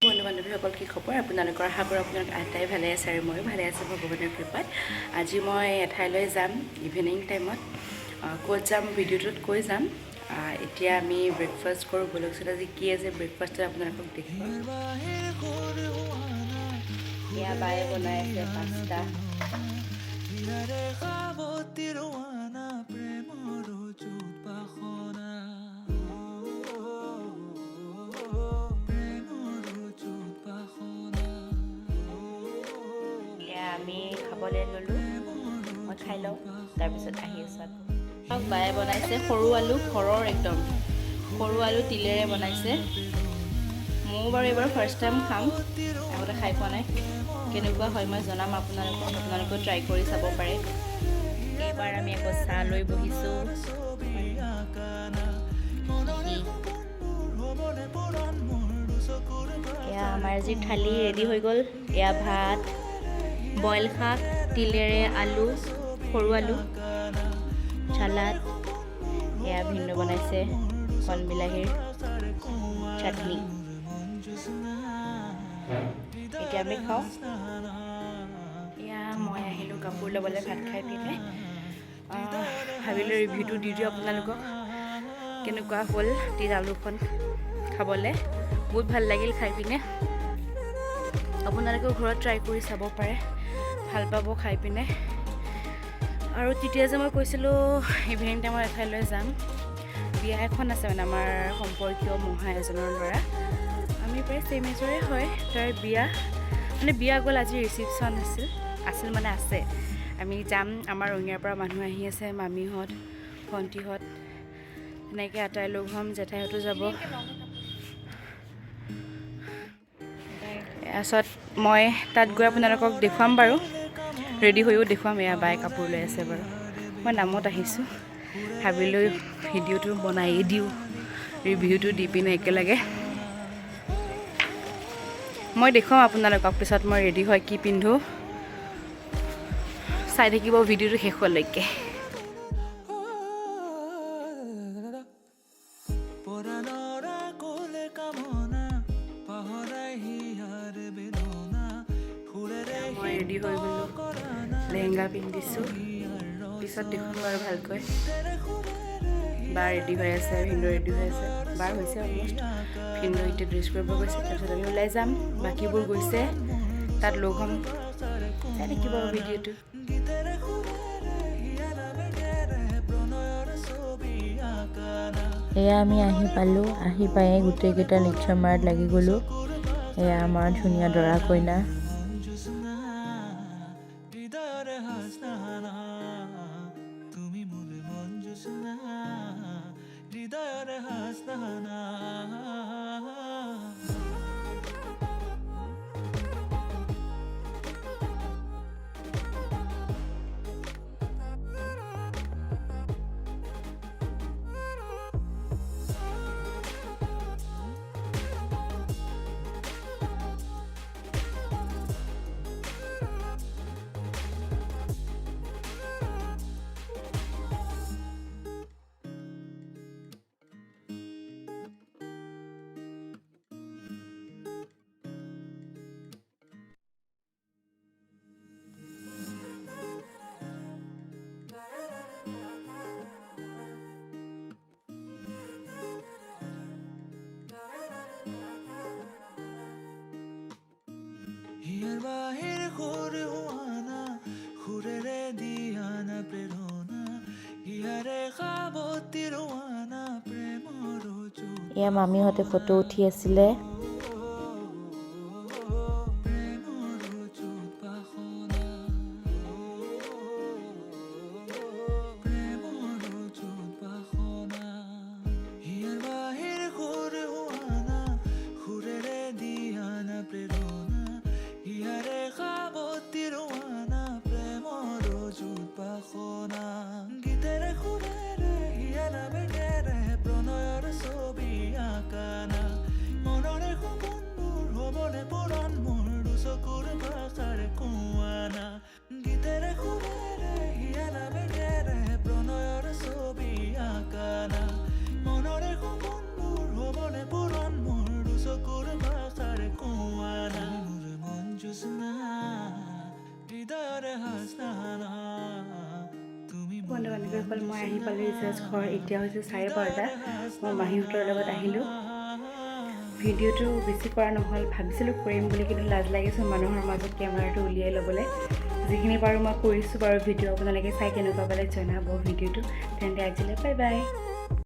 বন্ধু বান্ধৱীসকল, কি খবৰ আপোনালোকৰ? আশা কৰোঁ আপোনালোক আটাই ভালে আছে আৰু ময়ো ভালে আছোঁ ভগৱানৰ কৃপাত। আজি মই এঠাইলৈ যাম ইভিনিং টাইমত। ক'ত যাম ভিডিঅ'টোত কৈ যাম। এতিয়া আমি ব্ৰেকফাষ্ট কৰোঁ ব'লকচোন। আজি কি আছে ব্ৰেকফাষ্টত আপোনালোকক দেখুৱাম। এয়া বায়ে বনাই আছে পাস্তা। এয়া আমি খাবলৈ ল'লোঁ। মই খাই লওঁ, তাৰপিছত আহি আছোঁ আকৌ। বায়ে বনাইছে সৰু আলু, ঘৰৰ একদম সৰু আলু তিলেৰে বনাইছে। ময়ো বাৰু এইবাৰ ফাৰ্ষ্ট টাইম খাম, আগতে খাই পোৱা নাই। কেনেকুৱা হয় মই জনাম আপোনালোকক, আপোনালোকেও ট্ৰাই কৰি চাব পাৰে। এইবাৰ আমি আকৌ চাহ লৈ বহিছোঁ। এয়া আমাৰ আজি থালি ৰেডি হৈ গ'ল। এয়া ভাত, বইল শাক, তিলেৰে আলু, সৰু আলু, চালাড। এয়া ভিনদেউ বনাইছে কণ বিলাহীৰ চাটনি। এতিয়া আমি খাওঁ। এয়া মই আহিলোঁ কাপোৰ ল'বলৈ ভাত খাই পিনে। ভাবিলোঁ ৰিভিউটো দি দিওঁ আপোনালোকক কেনেকুৱা হ'ল। তিল আলুখন খাবলৈ বহুত ভাল লাগিল খাই পিনে। আপোনালোকেও ঘৰত ট্ৰাই কৰি চাব পাৰে, ভাল পাব খাই পিনে। আৰু তেতিয়া যে মই কৈছিলোঁ ইভিনিং টাইমত এঠাইলৈ যাম, বিয়া এখন আছে, মানে আমাৰ সম্পৰ্কীয় মহা এজনৰ ল'ৰা, আমি প্ৰায় ছেইম এজৰে হয়, তাৰ বিয়া, মানে বিয়া গ'ল, আজি ৰিচিপশ্যন আছিল, আছিল মানে আছে। আমি যাম। আমাৰ ৰঙিয়াৰ পৰা মানুহ আহি আছে, মামীহঁত, ভণ্টিহঁত, তেনেকৈ আটাই লগ হ'ম। জেঠাইহঁতো যাব। তাৰপাছত মই তাত গৈ আপোনালোকক দেখুৱাম বাৰু, ৰেডি হৈও দেখুৱাম। এয়া বাই কাপোৰ লৈ আছে বাৰু। মই নামত আহিছোঁ, ভাবিলোঁ ভিডিঅ'টো বনায়েই দিওঁ, ৰিভিউটো দি পিনে একেলগে মই দেখুৱাম আপোনালোকক। পিছত মই ৰেডি হৈ কি পিন্ধোঁ চাই থাকিব ভিডিঅ'টো শেষলৈকে। মই ৰেডি হৈ গ'লোঁ, লেহেংগা পিন্ধিছোঁ, পিছত দেখুৱাম বাৰু ভালকৈ। বা ৰেডি হৈ আছে, ভিনদেউ ৰেডি হৈ আছে, বাৰ হৈছে অলমষ্ট। ভিনদেউ এতিয়া ড্ৰেছ কৰিব গৈছে, তাৰপিছত আমি ওলাই যাম। বাকীবোৰ গৈছে, তাত লগ হ'ম। চাই থাকিব ভিডিঅ'টো। এয়া আমি আহি পালোঁ। আহি পায়ে গোটেইকেইটা লেকচাৰ মাৰাত লাগি গ'লোঁ। এয়া আমাৰ ধুনীয়া দৰা কইনা। এয়া মামীহঁতে ফটো উঠি আছিলে। বন্ধু বান্ধৱীসকল, মই আহি পালোঁ জাষ্ট ঘৰ। এতিয়া হৈছে 12:30। মই মাহীহঁতৰ লগত আহিলোঁ। ভিডিঅ'টো বেছি কৰা নহ'ল। ভাবিছিলোঁ কৰিম বুলি, কিন্তু লাজ লাগিছে মানুহৰ মাজত কেমেৰাটো উলিয়াই ল'বলৈ। যিখিনি পাৰোঁ মই কৰিছোঁ বাৰু ভিডিঅ'। আপোনালোকে চাই কেনেকুৱা পালে জনাব ভিডিঅ'টো। তেন্তে আজিলৈ বাই বাই।